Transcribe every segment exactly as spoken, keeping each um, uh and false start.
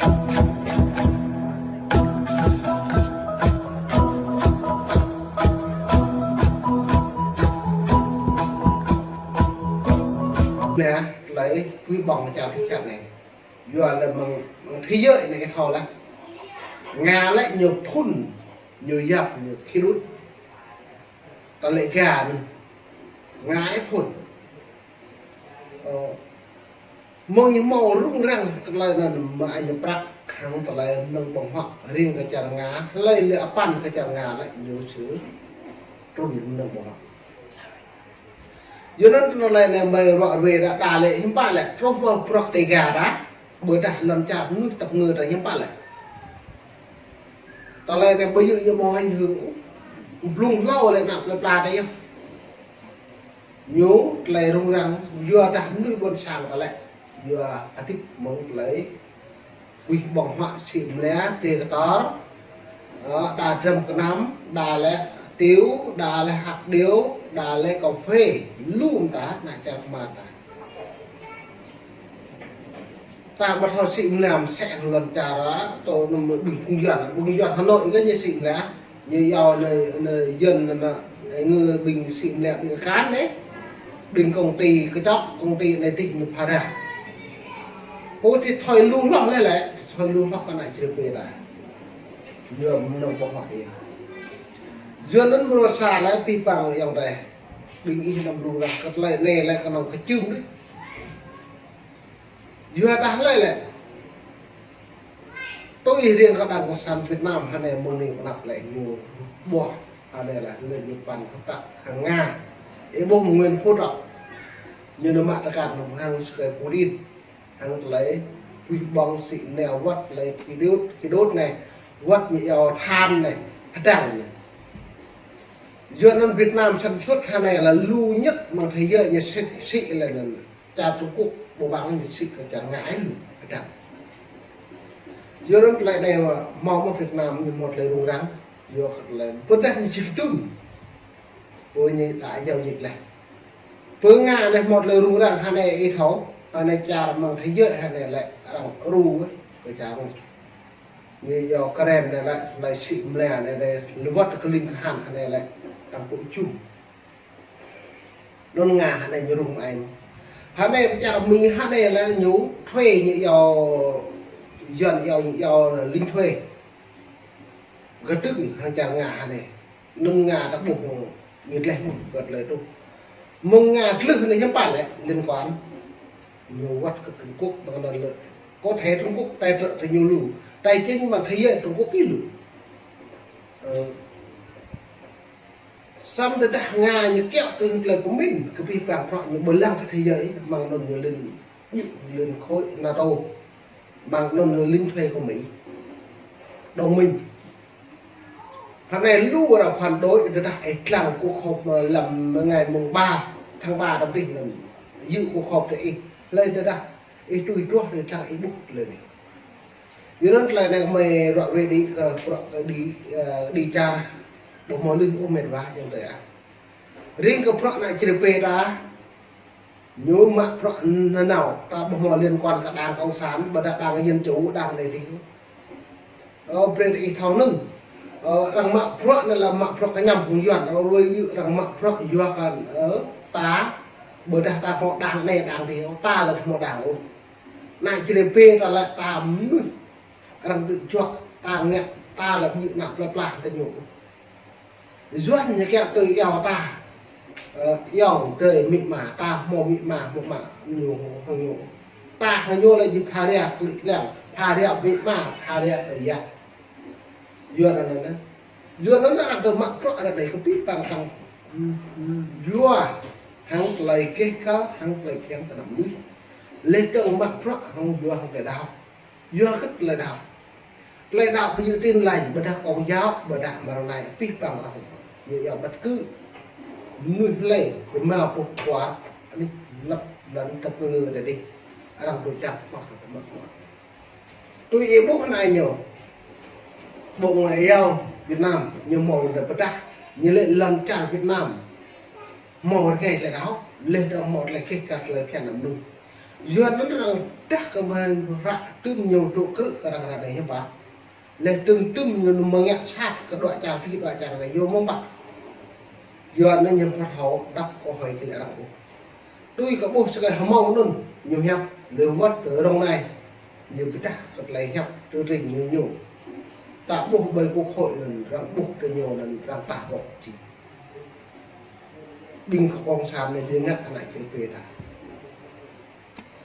Nè, tơlơi pui ƀong čar pơhiăp anai. Yua lĕ mơ̆ng, mơ̆ng thế giới anai thâo laih. Nga lĕ ñu phŭn, ñu yap, ñu khĭ đut. Tơlơi ga anŭn. Nga ĕp phŭn. Ơ, mơ̆ng ñu hmâo rŭng răng tơlơi anŭn mă ñu prăk hăng tơlơi mơnơ̆ng ƀơ̆ng huă riêng kơ čar Nga, hlơi lĕ apăn kơ čar Nga lĕ ñu sư trŭn mơnơ̆ng ƀơ̆ng huă. Yua anŭn tơlơi anai mơi ruă ruê đa đa lĕ hiư̆m pă lĕ, truh mơ̆ bruă Dega đa, ƀôdah lŏn čar mơnuih tơpă ngơ đa hiư̆m pă lĕ. Tơlơi anai ƀu djơ̆ ñu mơ̆ hăng hưng ôh. Blung hlâo lĕ anăp lĕ pla đa yơh. Ñu tơlơi rŭng răng, yua dah mơnuih ƀôn sang ta lĕ, yua adih mơ̆ng tơlơi wih ƀơ̆ng huă sĭ mlia, tê kơtor, ơ, đa drăm kơnăm, đa lĕ hơtiâo, đa lĕ hăt điâo, đa lĕ kơphê, lu mơta ană čar kơmar ta. Ta ƀu thâo sĭ mlia mơsĕ lŏn čar, tơ anŭn ƀing phung Yuan, phung Yuan Hà Nội kơ ñu sĭ mlia. Ñu iâu anai, anai Yuan anai, ngư ƀing sĭ mlia ƀing kơ kăn anai. Ƀing công ty kơčŏk, công ty anai tih ñu phara. Pô tih thâo lu hloh lĕ lĕ, thâo lu hloh kơ ană črê pê ta. Yuan mơnơ̆ng ƀơ̆ng huă tih. Yuan anŭn mrô sa lĕ pih păng yŏng teh. Ƀing ih anăm rŭng răng kơ tơlơi anai lĕ kơnơ̆ng kơčŭm đih. Yua dah lĕ lĕ. Tui riêng kơ Đảng Cộng sản Việt Nam hơnai mơ̆ng anai pơ anăp lĕ ñu ƀuh hơnai lĕ lĕ ñu păn kơtăk hăng Nga. Ih ƀuh Nguyễn Phú Trọng. Ñu nao mă tơkăt hăng sơkai Putin. Hăng tơlơi wih ƀơ̆ng sĭ mlia wăt tơlơi khĭ đut, khĭ đut anai. Wăt ñu iâu than anai. Hơdăng anai. Yua anŭn Việt Nam sản xuất hơnai lĕ lu nhất mơ̆ng thế giới ñu sĭ, sĭ lĕ anŭn. Čar Trung Quốc ƀu ƀăng ñu sĭ kơ čar Nga ih lu, hơdăng. Yua anŭn tơlơi anai mơ̆ hmâo mơ̆ Việt Nam ñu hmâo tơlơi rŭng răng, yua kơ tơlơi ƀôdah ñu či kơdŭn. Pô ñu đa iâu ñu lĕ. Pơ Nga anai hmâo tơlơi rŭng răng hơnai ih thâo, hơnai čar mơ̆ng thế giới hơnai lĕ arăng ru kơ čar Nga. Ñu iâu Krem anai lĕ, tơlơi sĭ mlia anai lĕ, lơwăt kơ ling kơ han hơnai lĕ, arăng pŭ čum. Anŭn Nga hơnai ñu rŭng ai. Hơnai pơ čar Mi hơnai lĕ ñu thuê ñu iâu, Yuan iâu ñu iâu lính thuê. Gơdưng hăng čar Nga hơnai. Anŭn Nga ta ƀuh ñu gleh mơ̆n kơ tơlơi truh. Mơ̆ng Nga gleh anai hiư̆m pă lĕ liên quan. Ñu wăt kơ Trung Quốc ƀăng anŭn lĕ. Có thể Trung Quốc tài trợ cho ñu lu. Tài chính mà thế giới Trung Quốc ih lu. Ơ. Samơ̆ tơdah Nga ñu kiaŏ tui tơlơi pơmĭn kơ pih păng prăk ñu ƀơi lăng kơ thế giới, mơ̆ng anŭn ñu liên, liên khối NATO, mơ̆ng anŭn ñu lính thuê kơ Mỹ. Đồng minh. Hơnai lu arăng phản đối, tơdah ih lăng cuộc họp lăm ngày mùng ba tháng ba đăm tih anŭn. Dự cuộc họp tơ ih, hlơi tơdah ih tui truh ih lăng ih ƀuh tơlơi anai. Yua anŭn tơlơi anai mơi ruă ruê đĭ kơ bruă kơ đĭ, ơ, đĭ čar ƀu hmâo lưh ôh met wa yŏng tơi ah. Riêng kơ bruă ană črê pê ta, ñu mă bruă nanao, ta ƀu hmâo liên quan kơ Đảng Cộng sản, ƀôdah Đảng Dân Chủ, Đảng anai tih. Ơ, brơi ih thâo anŭn. Ơ, arăng mă bruă anai lĕ mă bruă kơñăm phung Yuan, ơ, ruai yua arăng mă bruă yua kơ, ơ, ta, ƀôdah ta hmâo Đảng anai Đảng tih, ta lĕ hmâo Đảng ôh. Ană črê pê ta lĕ ta mơnuih. Arăng tŭ juă, ta ngă, ta lĕ ƀu djơ̆ anăp plơi pla tơ ñu. Yuan ñu kiaŏ tui iâu ta. Ơ, yŏng tơi amĭ ama, ta hmâo amĭ ama, hmâo ama ñu hăng ñu. Ta hăng ñu lĕ jing pha ria klĭ kliăng, pha ria amĭ ama, pha ria ơi yă. Yua anŭn anŭn. Yua anŭn arăng tơ mă bruă arăng đei kơ pih păng tăng. Yua hăng tơlơi keh kơ, hăng tơlơi kiăng tơnăm mơnuih. Lĕ tơ mă bruă hăng yua hăng tơlơi đaŏ. Yua kơ tơlơi đaŏ. Tơlơi đaŏ ƀu djơ̆ Tin Lành, ƀôdah Công giáo, ƀôdah Mrô Nai, pih păng arăng. Yua yua bất cứ mơnuih hlơi, rơma pơh kuar, anih lăp lăn tơp ngơ tơdih. Arăng tŭ čăp hmăk, hmăk, hmăk. Tui ih ƀuh anai ñu. Bộ Ngoại giao Việt Nam, ñu hmâo lĕ pơdah, ñu lĕ lŏn čar Việt Nam. Hmâo rơngai tơlơi đaŏ, lĕ dŏ hmâo tơlơi keh kơ tơlơi phiăn ană mơnuih. Yua anŭn arăng pơdah kơ mơ̆ng hră tơm ñu tŭ krư̆ kơ arăng ră anai hiư̆m pă. Laih tơm tơm ñu mơ̆ng ngă sat kơ dua čar pih dua čar anai yua mơ̆ng pă. Yua anŭn ñu pơthâo đăp kơ hơi kơ arăng ôh. Tui kơ ƀuh sơkai hmâo anŭn ñu hiăp lĕ wơ̆t kơ rŏng anai. Ñu pơdah kơ tơlơi hiăp tơring ñu ñu. Ta ƀuh ƀơi kơkuh hơi anŭn arăng ƀuh kơ ñu anŭn arăng tah gŏ či. Ƀing kơ kông san anai tui ngă ană črê pê ta.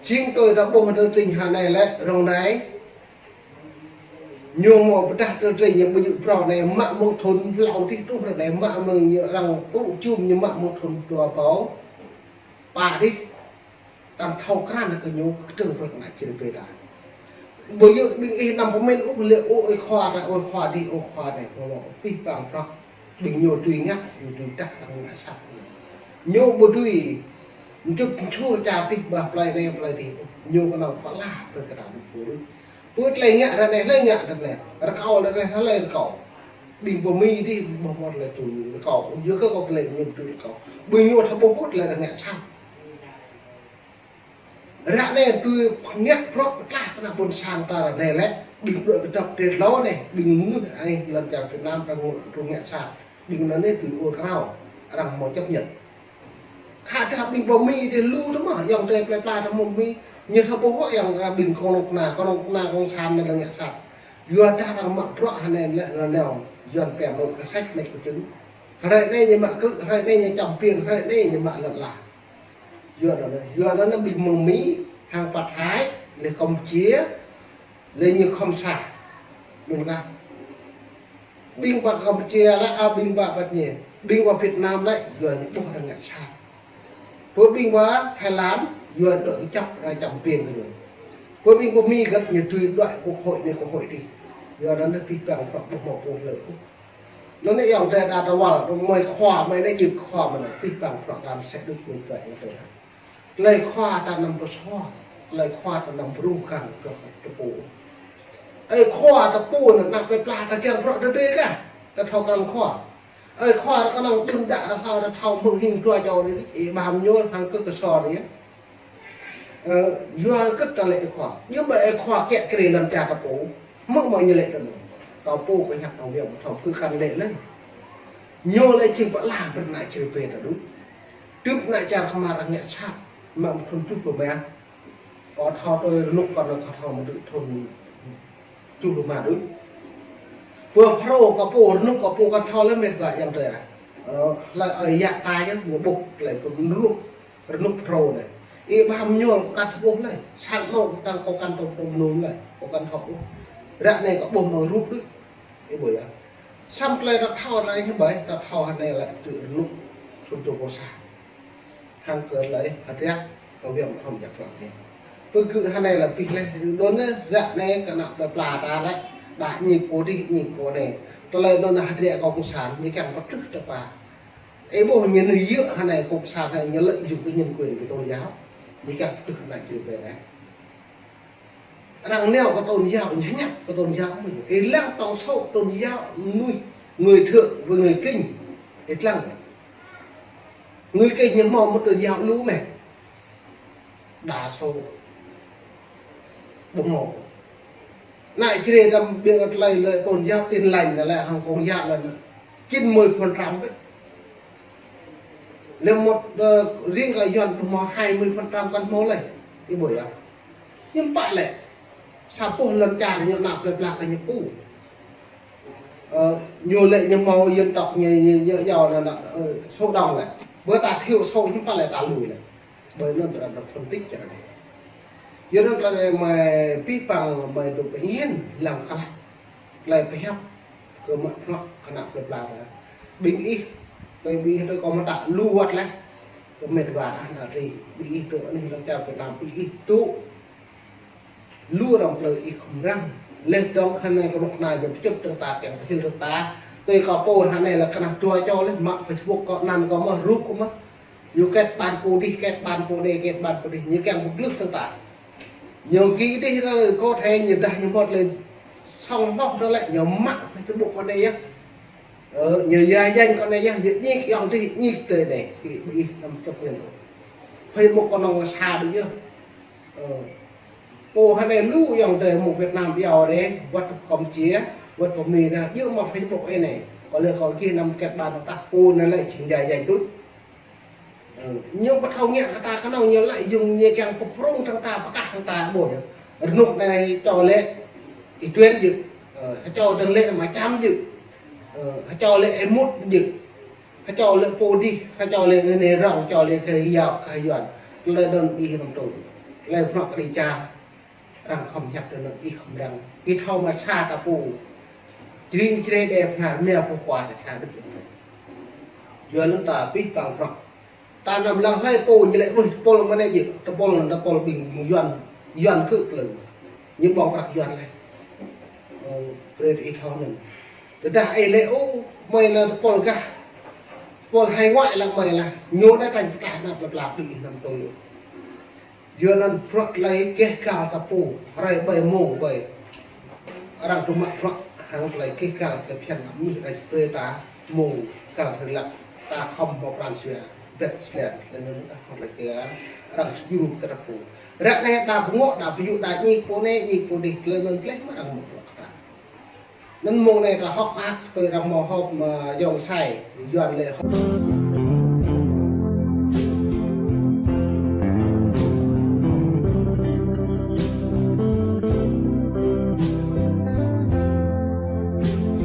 Jing tui ta ƀuh tơring hă anai lĕ rŏng anai. Ñu mơ̆ pơdah tơring ñu ƀu djơ̆ prŏ anai mă mơ̆ng thŭn hlâo tih truh ră anai mă mơ̆ng ñu arăng tŭ čum ñu mă mơ̆ng thŭn dua rơbâo pă tih. Tăng thâo krăn kơ ñu kơtơ̆ng prŏ ană črê pê ta. Ƀu djơ̆ ƀing ih anăm pơmĭn ôh lĕ ơ ơi khua ta, ơi khua dih, ơi khua anai, pơmŏ pih pang prŏ. Ƀing ñu tui ngă, ñu tui pơdah arăng ngă sat. Ñu ƀu tui, mčŭt mčur čar tih ƀah plơi anai plơi tih. Ñu kơnơ̆ng pơala kơ kơtang pơpŭ. Pơ̆t tơlơi ngă ră anai, tơlơi ngă ră anai. Rơkâo ră anai, tơlơi rơkâo. Ƀing pơ Mi dih ƀuh mơ̆ tơlơi tui rơkâo. Yua kơ kơ tơlơi ñu tui rơkâo. Ƀing ñu thâo ƀuh tơlơi arăng ngă sat. Ră anai tui ngă prŏ pơtlaih kơ ană ƀôn sang ta ră anai lĕ, ƀing đuaĭ kơdŏp tơlơi hlâo anai, ƀing mơnuih anai lŏn čar Việt Nam arăng ngă, arăng ngă sat. Ƀing anŭn anai tui ur krao, arăng hmâo chấp nhận. Khă dah ƀing pơ Mi dih lu tơ mơ̆, ayŏng adơi plơi pla ta mơ̆ Mi, ñu thâo ƀuh ayŏng, ƀing kơnuk kơna, kơnuk kơna kông san anai arăng ngă sat. Yua dah arăng mă prŏ hă anai lĕ ră anai, Yuan pĕ mơ̆ kơ sĕč mĕ kơ čưng. Hrơi anai ñu mă krư̆, hrơi anai ñu čăm piêng, hrơi anai ñu mă lŏn ala. Yua anŭn, yua anŭn ƀing mơ̆ng Mi, hăng pă Thái, lĕ Campuchia, lĕ ñu khŏm sa. Anŭn kah. Ƀing pă Campuchia lĕ, a ƀing pă pă ñu. Ƀing pă Việt Nam lĕ, yua ñu ƀuh arăng ngă sat. Pơ ƀing pă Thái Lan, yua dŏ kơčăp arăng čăm piêng kơ ñu. Pơ ƀing pơ Mi găt ñu tui dŏ kơkuh hơi anai kơkuh hơi tih. Yua anŭn pih pang prŏ ƀuh mơ̆ pô lĕ. Anŭn anai ayŏng adơi ta tơwăl, mơi khua, mơi anai jing khua mơi anai, pih pang prŏ tam sĕ đuč mơi tơlơi ayŏng adơi. Tơlơi khua ta anăm pơsua, tơlơi khua ta anăm pơrŭng kăng kơ tơpŭ. Ơi khua tơpŭ anŭn ană plơi pla ta kiăng prŏ tơdơi kah, ta thâo kăng khua. Ơi khua ta kơnơ̆ng đưm đă ta thâo, ta thâo mơ̆ng hing dua čô anai, ih ƀam ñu hăng kơ kơsor anai. Ơ, yua kơ tơlơi ơi khua. Yua ƀơi ơi khua kiă kriê lŏn čar ta pô. Mơ̆ mơ̆ ñu lĕ tơnŭn. Ta pô kơ hiăp ta wơ̆t mơ̆ thâo kơ kăn lĕ lĕ. Ñu lĕ jing pơala prŏ ană črê pê ta đuč. Tơm ană čar kơmar arăng ngă sat. Mă mơ̆ng thŭn tơjuh pluh rơma. Kâo thâo tui rơnŭk kâo anŭn kâo thâo mơ̆ tơl thŭn tơjuh pluh rơma đuč. Pơ Phrô kâo pô rơnŭk kâo pô kăn thâo lĕ mĕt wa ayŏng adơi ah. Ơ, hlơi ơi yă ta yơh ñu ƀuh tơlơi pơ rơnŭk. Rơnŭk Phrô anai. Ih ƀam ñu kăn ƀuh lĕ. Sang anô̆ kâo kăn, kâo kăn tŏm tŏm num lĕ. Kâo kăn thâo ôh. Ră anai kâo ƀuh mơ̆ng rup đuč. Ih ƀuh yơh. Samơ̆ tơlơi ta thâo anai hiư̆m ƀai, ta thâo hơnai lĕ tui rơnŭk thŭn dua rơbâo sa. Hăng kơ tơlơi hơdră kơ wơ̆t mơ̆ thâo jak prŏ anai. Pơgư̆ hơnai lĕ pih lĕ, đôn anai, ră anai kơ ană plơi pla ta lĕ, đa ñu pô dih, ñu pô anai. Tơlơi anŭn hơdră kơ cộng sản, ñu kiăng pơtrŭt tơpă. Ih ƀuh ñu nao yơh hơnai cộng sản hơnai ñu lợi dụng cái nhân quyền của tôn giáo. Ñu kiăng pơtrŭt hơnai črê pê anai. Arăng nao kơ tôn giáo, ñu hiăp kơ tôn giáo mơ̆n. Ih lăng tổng số tôn giáo mơnuih, người Thượng với người Kinh. Ih lăng. Người Kinh ñu hmâo một tôn giáo lu mĕ. Đa số ƀu hmâo. Anai črê đăm ƀing tơlơi lĕ tôn giáo Tin Lành lĕ hăng Công giáo lĕ chín mươi phần trăm bĕ. Lĕ một, ơ, riêng kơ Yuan ƀu hmâo hai mươi phần trăm kăn hmâo lĕ. Ih ƀuh yơh. Hiư̆m pă lĕ. Sa boh lŏn čar ñu ană plơi pla kơ ñu pô. Ơ, ñu lĕ ñu hmâo dân tộc ñu, ñu, ñu yua anŭn, ơ, số đông lĕ. Ƀơi ta thiểu số hiư̆m pă lĕ ta lui lĕ. Ƀơi anŭn ta đŏk phân tích čar anai. Yua anŭn tơlơi anai mơi pih pang mơi dŏ pơñen lăng klah. Tơlơi pơhiăp kơ mă prŏ kơ ană plơi pla ta. Ƀing ih, tơlơi ƀing ih tơlơi kâo mơta lu wơ̆t lĕ. Kơ mĕt wa ah ană tring. Ƀing ih tŭ anih lŏn čar Việt Nam, ƀing ih tŭ. Lu arăng plơi ih khŏm răng. Lĕ dŏng hơnai kơnuk kơna ñu pơčŭt tơ̆ng ta, kiăng pơhil tơ̆ng ta. Tui kâo pô hơnai lĕ kơnah dua čô lĕ, mă Facebook kâo anăn kâo mơ̆, rup kâo mơ̆. Ñu kết bạn pô dih, kết bạn pô anai, kết bạn pô dih. Ñu kiăng pơglưh tơ̆ng ta. Ñu gih dih rơ, có thể ñu dah ñu mơ̆t lĕ song hloh rơ lĕ, ñu mă Facebook kâo anai yơh. Ơ, ñu ya yang kâo anai yơh, ñu ñik ayŏng dih, ñik tơlơi anai. Kơ ƀing ih anăm chấp nhận. Facebook kâo anŭn sa đuč yơh. Ơ. Pô hơnai lu yŏng tơ mơ̆ng Việt Nam iâu dêh, wăt Campuchia, wăt pơ Mi dah, yua mă Facebook ih anai. Kâo lĕ kâo gih năm kĕt ƀan tah pô anai lĕ jing jai jai đôč. Ơ, ñu ƀu thâo ngă kơ ta kơnơ̆ng ñu lĕ yŭng ñu kiăng pơprŏng tơ̆ng ta, pơkah tơ̆ng ta ƀôh yơh. Rơnŭk anai čô lĕ Y Tuyên yơh. Ơ, čô tơ̆ng lĕ mă čăm yơh. Ơ, čô lĕ ih mŭt yơh. Hơčâo lĕ pô dih, hơčâo lĕ anai rŏng, hơčâo lĕ kơ yua kơ Yuan. Tơlơi đon ih năm tui. Tơlơi pơnŏk kơ đi čar. Arăng khŏm hiăp tơnăn ih khŏm răng. Ih thâo mă sa ta pô. Jring jre đe phar mia pô khua ta sa đôč. Yuan anŭn ta pih păng pơnŏk. Ta năm lăng hlơi pô ñu lĕ, ui, tơpul mơ̆n anai jĕ, tơpul anŭn tơpul ƀing Yuan, Yuan kơ plư. Ñu ƀơ̆ng prăk Yuan lĕ. Ơ, brơi ih thâo anŭn. Tơdah ih lĕ, ô, mơi anai tơpul gah. Tơpul hải ngoại lah mơi lah. Ñu anai tañ pơtlaih anăp lăp lap đĭ năm tui. Yua anŭn bruă tơlơi keh kal ta pô, hrơi ƀơi mông ƀơi. Arăng tŭ mă bruă hăng tơlơi keh kal tơlơi phiăn anăp mih rai brơi ta mông kal hrơi lăp. Ta khŏm hmâo pran jua, bĕt slen, tơlơi anŭn dah hmâo tơlơi keh kal, arăng sơjŭ kơ ta pô. Ră anai ta pơngŏ, ta pơyŭ, ta ñik pô anai, ñik pô dih, tơlơi anŭn tơlơi mă arăng mă bruă kơ ta. Anŭn mông anai ta hŏk mơak, tui arăng hmâo hŏk mă yŏng sai, Yuan lĕ hŏk.